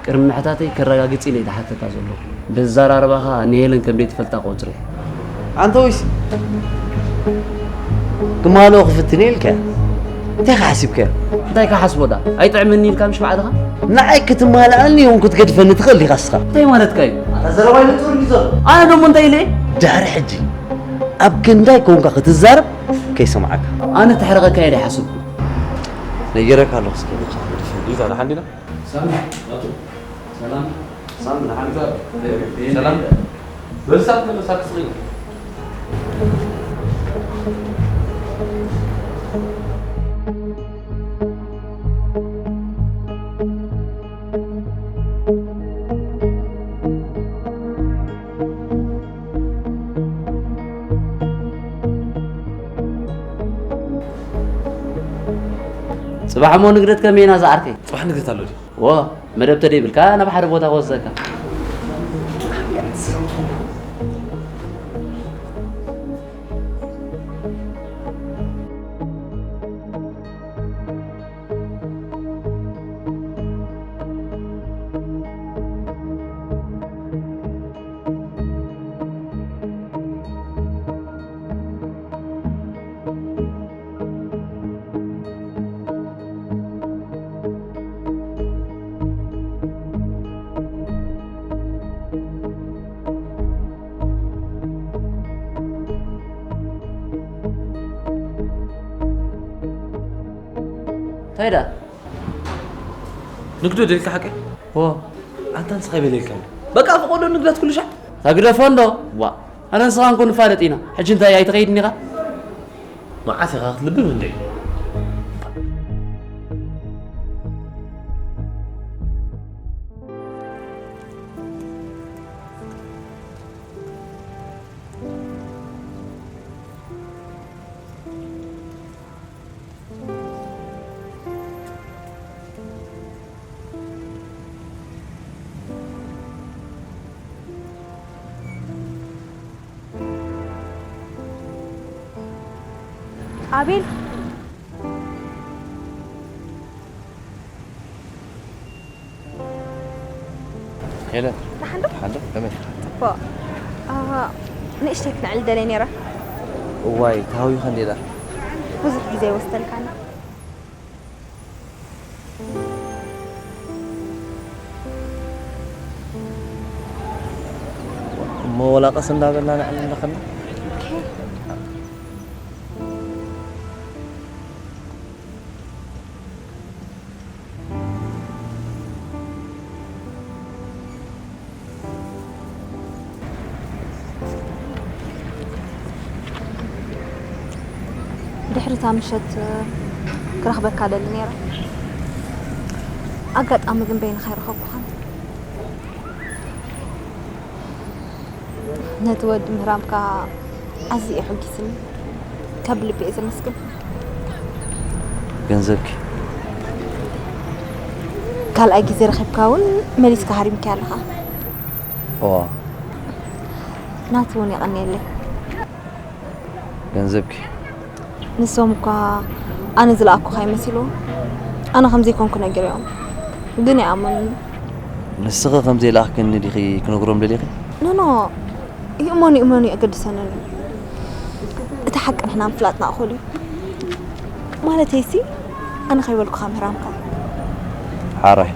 ቅድሚ ምሕታተይ ከረጋግጽ ኢለ እየ ዝሓተካ ዘለኹ። በዘራርባኻ ንሄለን ከም ዘይትፈልጣ ቆጽሪ። ኣንተ ወይሲ ክማልኦ ክፍትን እየ ኢልካ? እንታይ ሓሲብካ? እንታይ ክሓስቦ ደኣ? ኣይጥዕመኒ ኢልካ ምሽ ባዕልኻ? ንዓይ ክትማልኣኒ እውን ክትገድፈኒ ትኽእል ኢኻ እስኻ። እንታይ ማለትካ እዩ? ኣታ ዘረባይ ንጹር እዩ ዘሎ። ኣነ ደሞ እንታይ ኢለ? ድሕሪ ሕጂ ኣብ ክንዳይ ኮንካ ክትዛረብ ከይሰምዓካ። ኣነ ተሕረቐካ እየ ዶ ሓሰብኩ? ነጊረካ ኣለኹ እስከ። ኢዛ ደሓን ዲና? ሳሚ፣ ኣቱ፣ ሰላም። ሳሚ፣ ደሓን ዲና? ሰላም። በልሳት መለሳት ስቕይ። ጽባሕ እሞ ንግደት ከመይ ኢና ዝዓርከይ? ጽባሕ ንግደት ኣሎ ድዩ? ዎ፣ መደብ ተደይብልካ ናብ ሓደ ቦታ ክወስደካ። እንታይ ደኣ? ንግዶ ደልካ ሓቀይ? ዎ። ኣንታ ንስኻ ይበለልካ። በቃ ፍቆዶ ንግደት ኩሉ ሻዕ። ታግደፎ እንዶ? ዋ። ኣነ ንስኻ እንኮ ንፋለጥ ኢና። ሕጂ እንታይ ኣይትኸይድን ኢኻ? መዓስ ኢኻ ክትልብም እንዴ? ኣቤል፣ ሄለን። ደሓን ዶ? ደሓን ዶ? ከመይ? ጽቡቕ። አ፣ ንእሽተይ ክነዕል ደልየ ነይረ። እዋይ፣ ተሃዊኸ እንዴ ደኣ? ብዙሕ ግዜ ኣይወሰደልካን። እሞ ወላ ቀስ እንዳበልና ንዕልል ንኽእል። ኦኬ። ድሕሪ እታ ምሸት ክረኽበካ ደሊ ነይረ። ኣጋጣሚ ግን በይንኻ ኣይረኸብኩኻን። ነቲ ወዲ ምህራምካ ኣዝዩ ኣሐጒስኒ። ካብ ልቢ እየ ዘመስግን። ገንዘብኪ? ካልኣይ ግዜ ረኺብካ እውን መሊስካ ሃሪምካዮ ኣለኻ። እዋ። ናቲ እውን የቐንየለይ። ገንዘብኪ? ንሶም እኳ ኣነ ዝለኣኩኻ ይመሲልዎም። ኣነ ከም ዘይኮንኩ ነጊረዮም። ግን ይኣምኑኒ። ንስኺ ከም ዘይለኣኽክኒ ዲኺ ክነግሮም ደሊኺ? ኖ፣ ኖ። ይእመኑ ይእመኑ የገድሰንን እዩ። እቲ ሓቂ ንሕና ምፍላጥና እኹል እዩ። ማለተይሲ፣ ኣነ ከይበልኩኻ ምህራምካ። ሓራይ።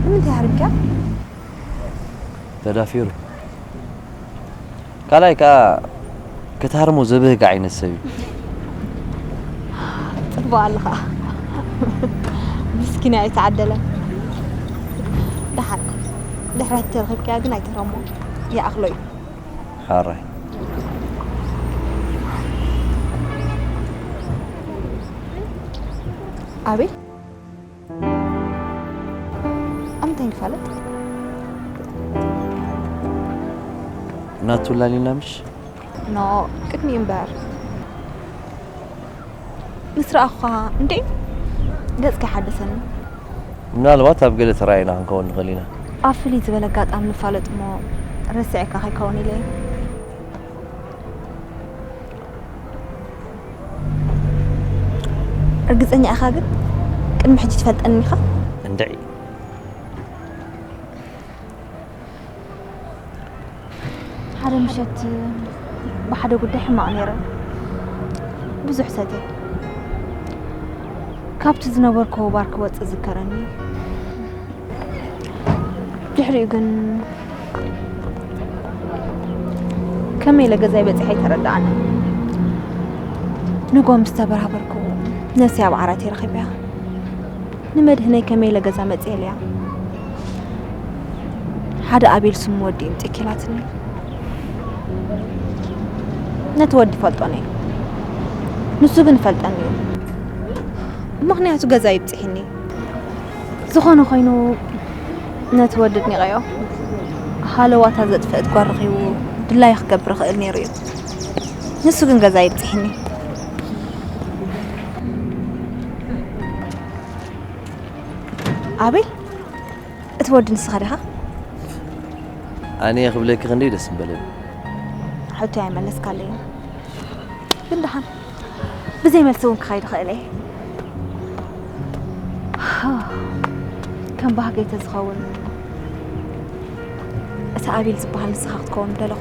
ንምንታይ ሃሪምካያ? ተዳፊሩ። ካልኣይ ከኣ ክትሃርሞ ዘብህግ ዓይነት ሰብ እዩ። ጽቡቕ ኣለኻ። ምስኪን ኣይተዓደለን። ደሓን። ድሕሪ ሕጂ ተረኺብካያ ግን ኣይትህረሞ። ይኣኽሎ እዩ። ሓራይ። ኣቤት። ኣምንታይ ንፋለጥ? ናቱ ላሊና ምሽ? ኖ፣ ቅድሚ እምበር። ምስ ረኣኹኻ እንዴ ገጽካ ሓደሰኒ። ምናልባት ኣብ ገለ ተራኢና ክንከውን ንኽእል ኢና። ኣብ ፍልይ ዝበለ ኣጋጣሚ ንፋለጥ እሞ ረሲዐካ ከይከውን ኢለ እየ። ርግጸኛ ኢኻ ግን? ቅድሚ ሕጂ ትፈልጠኒ ኢኻ? እንድዒ፣ ምሸት ብሓደ ጉዳይ ሕማቕ ነይረ። ብዙሕ ሰትየ። ካብቲ ዝነበርክዎ ባር ክወጽእ ዝከረኒ። ድሕሪኡ ግን ከመይ ኢለ ገዛይ በጺሐ ኣይተረድኣንን። ንጎ ምስ ተበራበርኩ፣ ነፍሰይ ኣብ ዓራተይ ረኺበያ። ንመድህነይ ከመይ ኢለ ገዛ መጽኤልያ። ሓደ ኣቤል ስሙ ወዲ እምጢ ኪላትኒ። ነቲ ወዲ ፈልጦን እየ። ንሱ ግን ይፈልጠኒ እዩ። ምኽንያቱ ገዛ ይብጽሕኒ። ዝኾነ ኮይኑ ነቲ ወዲ ኣድኒቐዮ። ሃለዋታ ዘጥፍአት ጓል ረኺቡ ድላዩ ክገብር ይኽእል ነይሩ እዩ። ንሱ ግን ገዛ ይብጽሕኒ። ኣቤል፣ እቲ ወዲ ንስኻ ዲኻ? ኣነ ክብለኪ ክንደይ ደስ ምበለኒ። ሕቶይ ኣይመለስካለይን። ግን ደሓን ብዘይ መልሲ እውን ክኸይድ እኽእል እየ። ከም ባህገይ ተዝኸውን እቲ ኣቤል ዝበሃል ንስኻ ክትከውን ምደለኹ።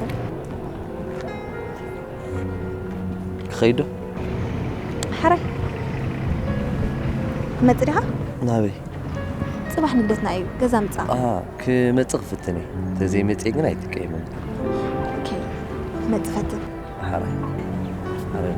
ክኸይድ ዶ? ሕራይ ክትመጽእ ዲኻ? ናበይ? ጽባሕ ንግደትና እዩ፣ ገዛ ምጻእ። ኣሃ፣ ክመጽእ ክፍትን እየ። ተዘይመጽእ ግን ኣይትቀየመኒ። ኦኬ፣ መጽእ ፈትን። ሕራይ። ሕራይ።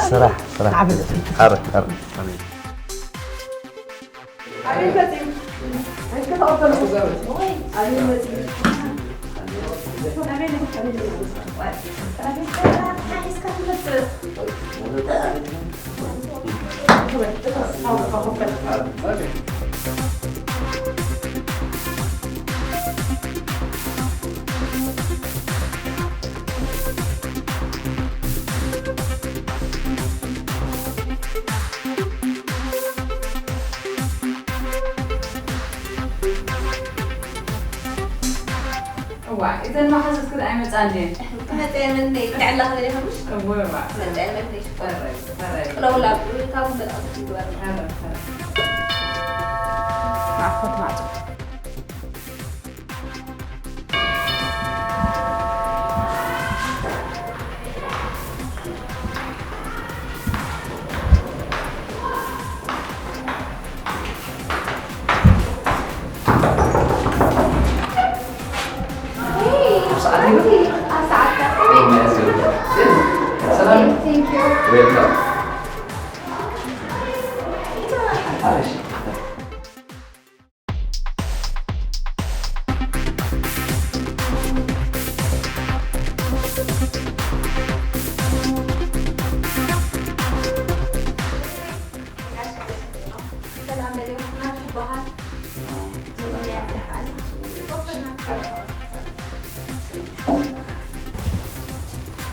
ስራሕ፣ ስራሕ። ኣረ፣ ኣረ። እዋ፣ እዘን መሓዙት ክልተ ኣይመጻን ድየን? ክመጻ እየን እንዴ? ክዕላ ክብል ይኸምሽ? እወ፣ እዋ። ክመጻ እየን እንዴ? በረ፣ በረ። ቅለውላ፣ ካብኡ መልኣኽ ትግበር። በረ፣ በረ። ማዕኮት ማዕጾ።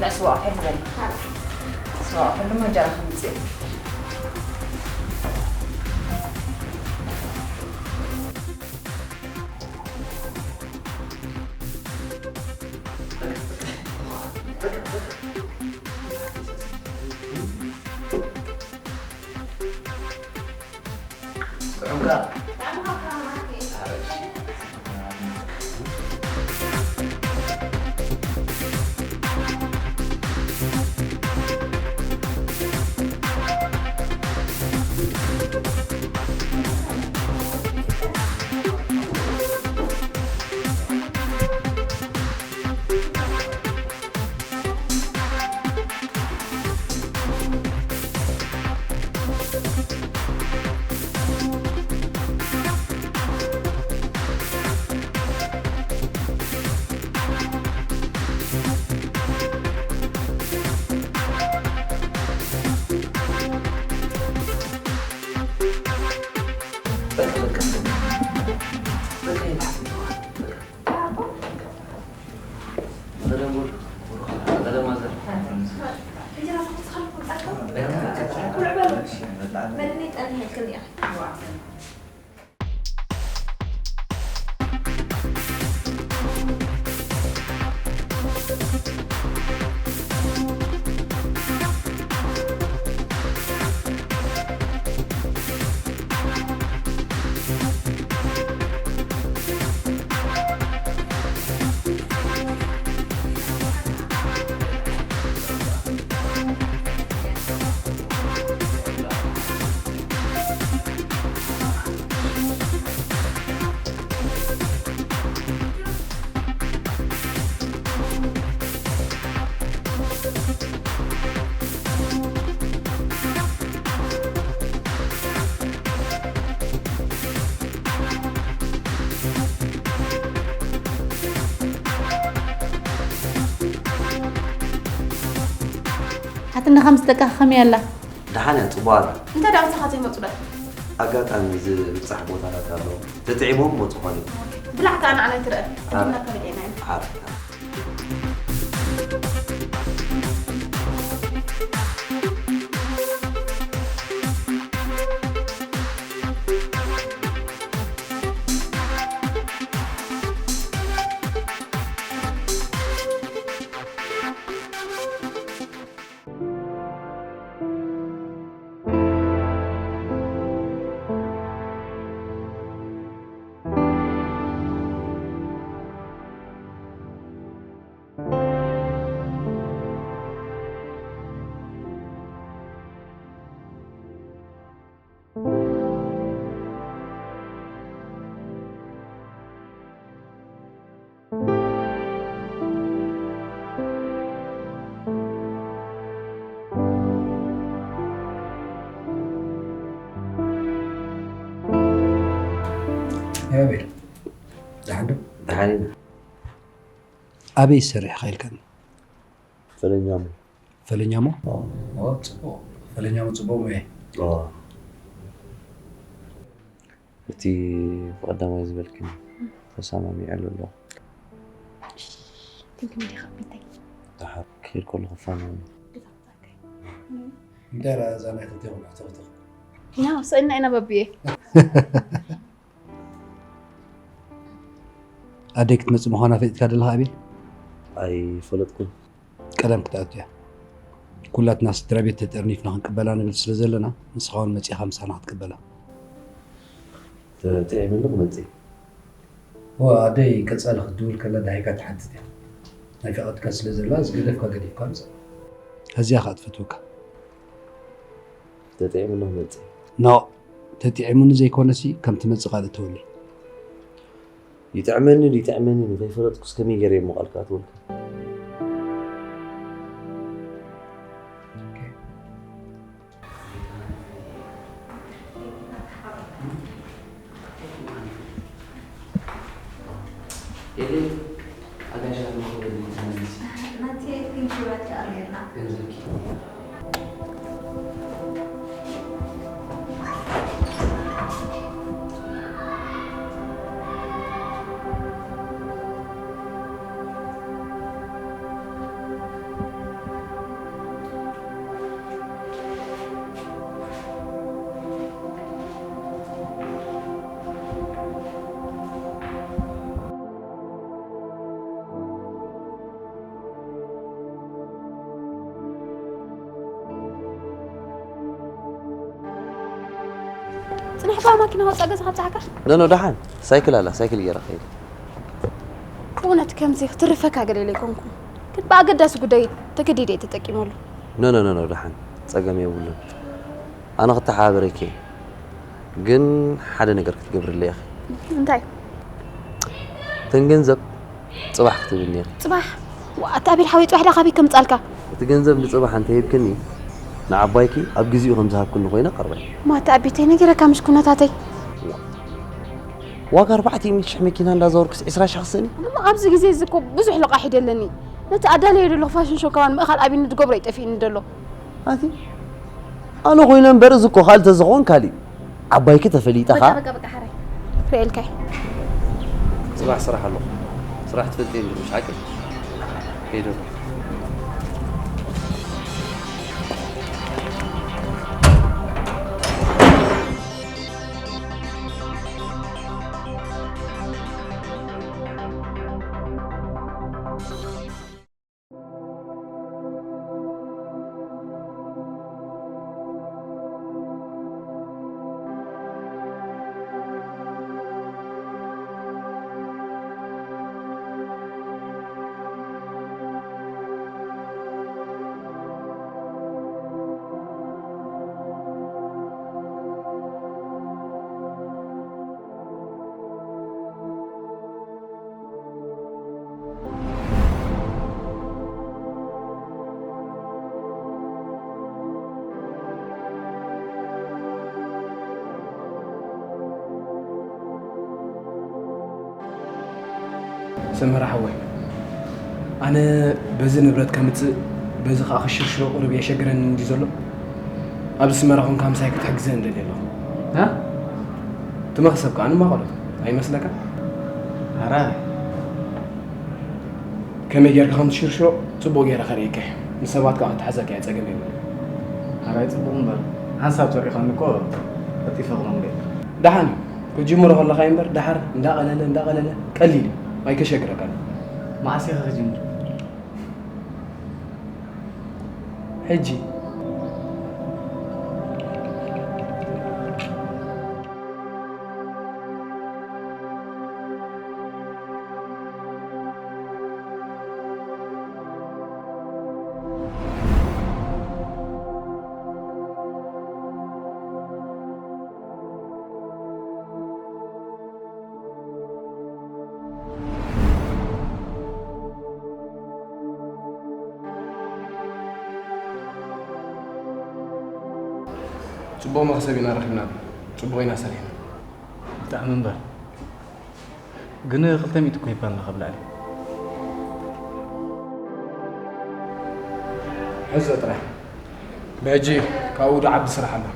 لا، سواء حلو ولا. سواء حلو ما جرى خمسين. ሓትነ ከም ዝደቃ ከመይ ኣላ? ደሓን እያ፣ ጽቡቕ ኣላ። እንታይ ደኣ ምሳኻ ዘይመጹ ደኣ? ኣጋጣሚ ዝብጻሕ ቦታታት ኣሎ። ተጥዒሞም ክመጹ ኾን እዩ። ብላዕ ከኣ ንዓና ኣይትረአ። ኣረ። እድና ከመይ ጌርና ኢና? ኣረ። ኣቤል፣ ደሓን ዶ? ደሓን ኢና። ኣበይ ሰሪሕካ ኢልካኒ? ፈለኛሞ። ፈለኛሞ? ኣዎ። ኦ፣ ጽቡቕ። ፈለኛሞ ጽቡቕ ሙያ። ኣዎ። እቲ ብቐዳማይ ዝበልክኒ ተሰማሚዐሉ ኣለኹ። ትንክም ዲኻ ቤተይ? ደሓር ክብል ከለኹ ፋና። እንታይ ደኣ እዛ ናይ ክልቴኹም ሕትኽትኽ? ኢና፣ ስእልና ኢና በብየ። ኣደይ ክትመጽእ ምዃና ፈሊጥካ ደለኻ ኣቤል? ኣይፈለጥኩን። ቀደም ክትኣቱ እያ። ኩላትና ስድራ ቤት ተጠርኒፍና ክንቅበላ ንብል ስለ ዘለና፣ ንስኻ እውን መጺእኻ ምሳና ክትቅበላ። ተ-፣ ጥዒምኒ ክመጽእ። እወ፣ ኣደይ ቀጻሊ ክትድውል ከላ ደሃይካ ትሓትት እያ። ናይ ፈቐድካ ስለ ዘላ፣ ዝገደፍካ ገዲፍካ ምጻእ። ኣዝያ ከኣ ትፈትወካ። ተጥዒምኒ ክመጽእ። ኖእ፣ ተጥዒሙኒ ዘይኮነሲ፣ ከም ትመጽእ ቃል እተወለይ። ይጥዕመኒ ድዩ ይጥዕመኒ ንኸይፈለጥኩስ ከመይ ገይረ እሞ ቃል ክኣትወልካ? ኦኬ። ኣጋሻ ንኽብል ተመልሲ። ናተይ ፒንክ ሂወት ይቐርየልና። ገንዘብኪ። ጽናሕባ ማኪና ወጻ ገዛ ካብጽሓካ። ኖ፣ ኖ፣ ደሓን። ሳይክል ኣላ፣ ሳይክል ገይረ ከይደ። ብእውነት ከምዚ ክትርፈካ ገለ ኢለ ኣይኮንኩን። ግን ብኣገዳሲ ጉዳይ ተገዲደ እየ ተጠቂመሉ። ኖ፣ ኖ፣ ኖ፣ ኖ፣ ደሓን። ጸገም የብሉን። ኣነ ክተሓባበረኪ እየ። ግን ሓደ ነገር ክትገብርለይ ኢኺ። እንታይ? እተን ገንዘብ ጽባሕ ክትብኒ ኢኺ። ጽባሕ? ዋ፣ ኣታ ኣቤል ሓወይ፣ ጽባሕ ደኣ ካበይ ከምጻልካ? እቲ ገንዘብ ንጽባሕ እንተሂብክኒ፣ ንዓባይኪ ኣብ ግዜኡ ከም ዝሃብክኒ ኮይነ ቀርበይ። ማ ኣታ ኣቤተይ፣ ነጊረካ ምሽ ኩነታተይ። ዋጋ ኣርባዕተ ሚእቲ ሽሕ መኪና እንዳዘወርኩስ ዕስራ ሽሕ ክስእኒ? እሞ ኣብዚ ግዜ እዚ እኮ ብዙሕ ልቓሕ እዩ ደለኒ። ነቲ ኣዳለዮ ዘለኹ ፋሽን ሾው ከማን ምእኻል ኣቢኒ ዝገብሮ እዩ ጠፊእኒ ደሎ። ኣቲ ኣነ ኮይነ እምበር፣ እዚ እኮ ካልእ ተዝኸውን ካሊእ። ዓባይኪ ተፈሊጠኻ። በቃ፣ በቃ፣ በቃ፣ ሓራይ። ክርእየልካ እየ። ጽባሕ ስራሕ ኣለኹ። ስራሕ ትፈልጢ እንዲ፣ ምሽ ሓቂ? ከይደ። ሰመረ ሓወይ፣ ኣነ በዚ ንብረት ከምጽእ፣ በዚ ኸኣ ክሽርሽሮ ቁሩብ የሸግረኒ እንድዩ ዘሎ። ኣብዚ ኣስመራ ኾንካ ምሳይ ክትሕግዘኒ እደሊ ኣለኹ። ሃ? እቲ መኽሰብ ከኣ ንማቐሎ ኣይመስለካ? ኣረ። ከመይ ጌርካ ከም ትሽርሽሮ ጽቡቕ ጌረ ከርእየካ እየ። ንሰባት ከኣ ክትሕዘካ እየ፣ ጸገም የብሉን። ኣረ ጽቡቕ እምበር፣ ሓንሳብ ተሪእኻኒ እኮ ቀልጢፈ ክነግሮ እየ። ደሓን እዩ። ክትጅምሮ ከለኻ እዩ እምበር፣ ደሓር እንዳቐለለ፣ እንዳቐለለ ቀሊል እዩ። ኣይከሸግረካን። መዓስ ኢኻ ክጅምር? ሕጂ። ጽቡቕ መኽሰብ ኢና ረኺብና። ጽቡቕ ኢና ሰሪሕና። ብጣዕሚ እምበር። ግን ክልተ ሚእቲ እኮ ሂባና ካብ ላዕሊ። ሕዞ ጥራይ። ብሕጂ ካብኡ ዝዓቢ ስራሕ ኣሎ።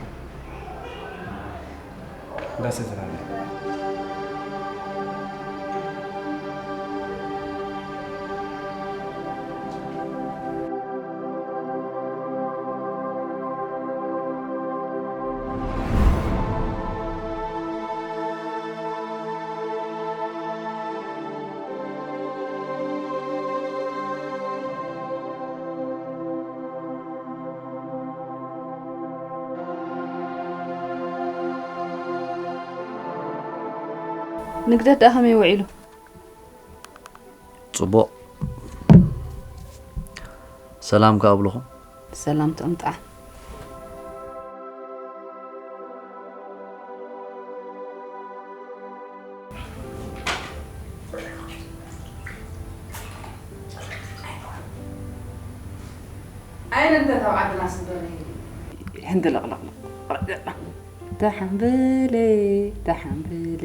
እንዳሰተናለ። ንግደት ደኣ ከመይ ውዒሉ? ጽቡቕ። ሰላም ከኣ ኣብልኹም። ሰላም ትምጻእ። ኣይነ እንተ ተባዕትና ስበረ። ሕንግልቕልቕ። ደሓን በለ፣ ደሓን በለ።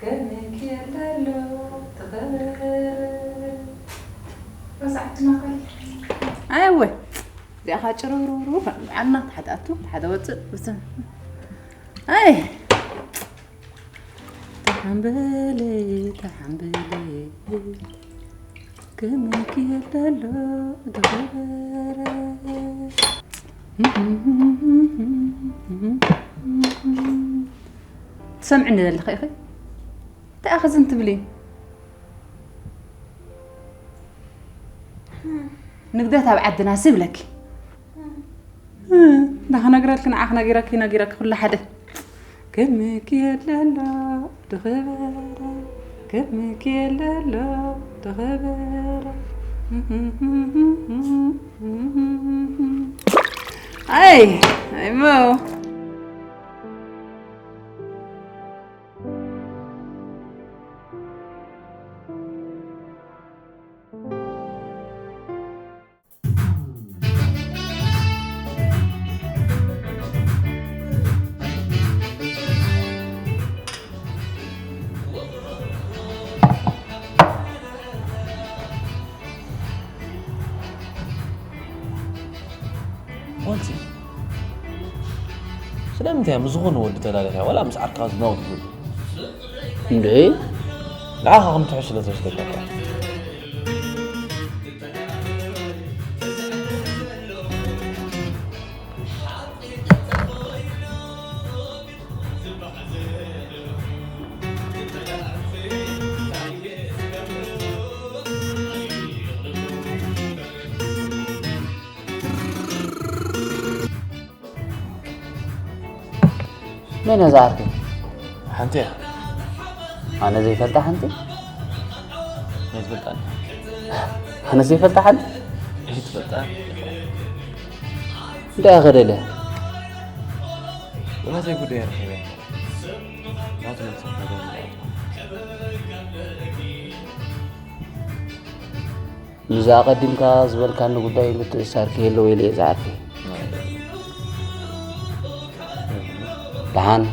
ከመይ ክየለሎ ተኸበረ። ረሳዕትና ኸል። ኣየወ፣ እዚኣ ኸዓ ጭርውርውርው፣ ዓልና ተሓተ ኣቱ፣ ተሓተ ወፅእ፣ ብስም-፣ ኣይ። ተሓምበለ፣ ተሓምበለ፣ ከመይ ክየለሎ ተኸበረ። ትሰምዕኒ ዘለኺ ኢኺ? እንታይ ኢኺ ዝን ትብሊ? ንግደት ኣብ ዓድና ሲ ይብለኪ? እንዳ ክነግረልኪ ንዓኽ ነጊረኪ ነጊረኪ ኩሉ ሓደ። ክምኪ የለሎ ድኽበረ፣ ክምኪ የለሎ ድኽበረ። ኣይ፣ ኣይ፣ ሞ። ወንፂ፣ ስለምንታይ ምስ ዝኾነ ወዲ ተላሊኻ ዋላ ምስ ዓርካ ዝነውት ይብል? እንዴ? ንዓኻ ከም ትሕሽ ስለ ተወስደካ እኮ። መን እያ እዛ ዓርከይ? ሓንቲ እያ። ኣነ ዘይፈልጣ ሓንቲ? ኣይትፈልጣን። ኣነ ዘይፈልጣ ሓንቲ? ኣይትፈልጣን። እንታይ እያ ከደልያ? ወላ ዘይጉዳይ ረኺበ። ናቱ መልሲ ነገር እንዳይኮን። ንዛ ኣቐዲምካ ዝበልካኒ ጉዳይ ምትእስሳር ክህልዎ ኢለ እየ ዝዓርፍ። ደሓን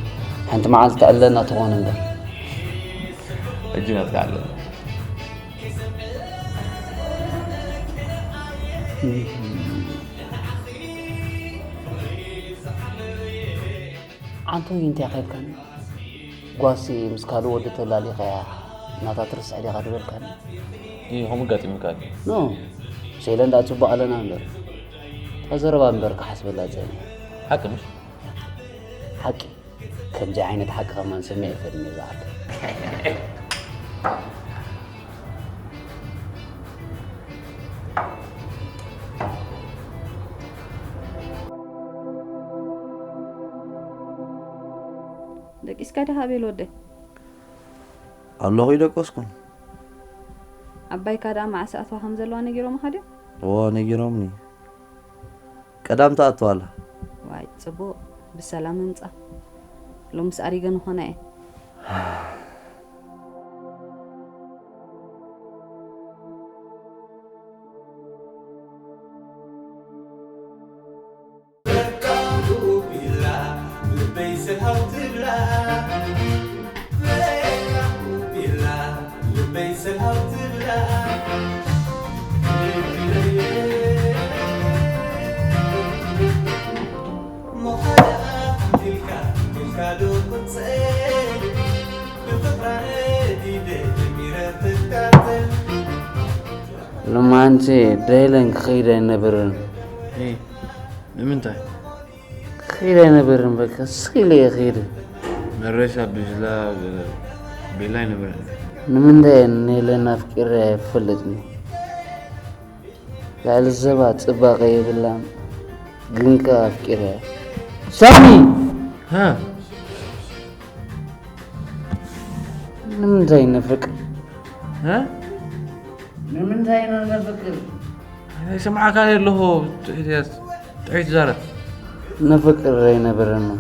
ሓንቲ መዓልቲ ተዕለና ትኾን እምበር። ሕጂ ናትካ ኣለና። ዓንቶይ እንታይ ከይብካኒ? ጓሲ ምስ ካልእ ወዲ ተላሊኻያ ናታ ትርስዕ ዲኻ ዝበልካኒ? ይህ ከምኡ ኣጋጢሙካ ድዩ? ኖ፣ ሴለ እንዳ ጽቡቕ ኣለና እምበር። እታ ዘረባ እምበር ክሓስበላ ጸኒሐ። ሓቂ ምሽ? ሓቂ። ከምዚ ዓይነት ሓቂ ከማን ሰሚዐ ኣይፈልጥን እየ ዝዓርከይ። ደቂስካ ዲኻ ኣቤል ወደይ? ኣለኹ ይደቀስኩን። ዓባይካ ደኣ መዓስ ኣትዋ ከም ዘለዋ ነጊሮምኻ ድዮም? እወ ነጊሮምኒ። ቀዳም ትኣቱ ኣላ። ዋይ ጽቡቕ፣ ብሰላም ምምጻ። ሎምስ ኣሪገ ንኾና እየ። ሎማዓንቲ ደይለን ክኸይድ ኣይነበረን። እይ፣ ንምንታይ? ክኸይድ ኣይነበረን፣ በቃ፣ ስቕ ኢለ እየ ክኸይድ። መረሻ ብዝላ ቤላ ኣይነበረን። ንምንታይ እየ ንሄለን ኣፍቂረ ኣይፈልጥን። ልዕሊ ዘባ ጽባቐ የብላን፣ ግን ከኣ ኣፍቂረያ። ሳሚ! ሃ? ንምንታይ ነፍቅር? ሃ? ንምንታይ ኢና ነፍቅር? ኣይሰምዓካን ኣለኹ፣ ትሑት እያስ፣ ትሑት ዛረብ። ነፍቅር ኣይነበረና።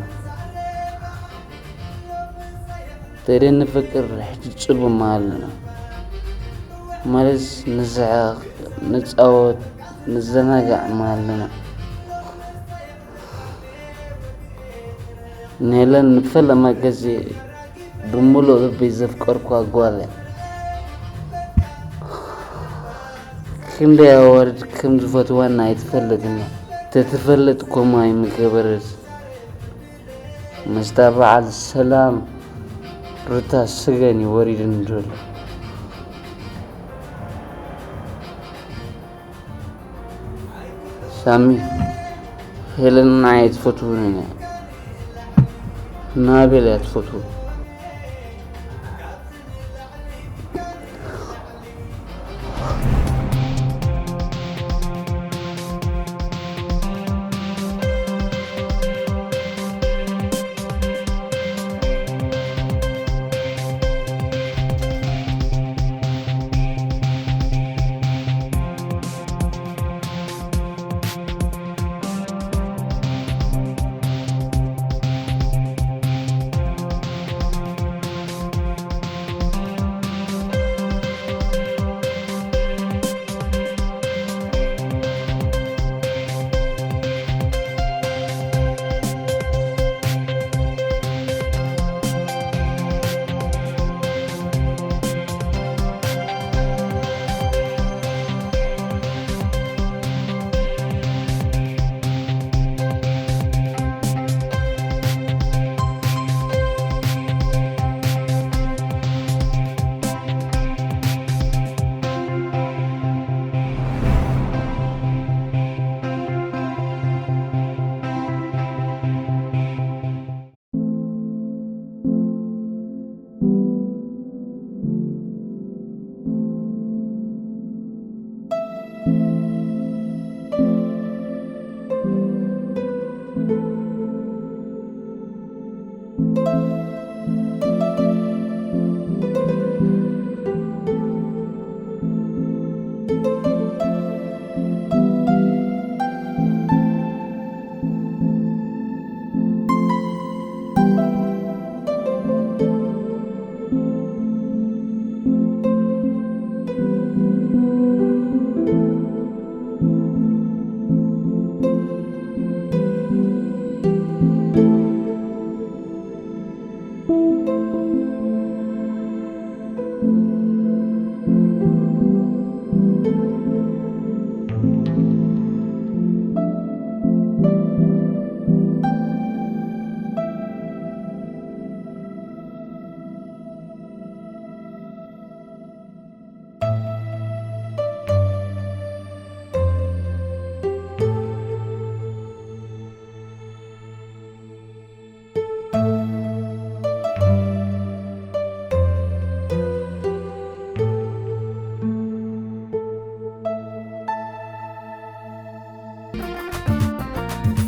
ተደ ንፍቅር ሕጂ ጽቡም ኣለና ማለት ንስሕቕ፣ ንጻወት፣ ንዘናጋዕ ኣለና። ንሄለን ንፈለማ ግዜ ብምሉእ ልቢ ዘፍቀርኳ ጓል እያ። ክንደይ ኣዋርድ ከም ዝፈትዋና ኣይትፈልጥን እያ። ተትፈልጥ ከምኡ ኣይምገበረት። ምስታ በዓል ሰላም ሩታ ስገን እዩ ወሪድን ዘሎ። ሳሚ፣ ሄለን ንዓይ ትፈትውኒ እያ። ናቤል እያ ትፈትው።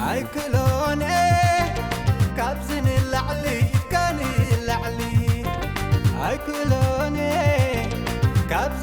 ኣይክእሎን እየ ካብዚ ንላዕሊ፣ ኢድካ ንላዕሊ። ኣይክእሎን እየ ካብዚ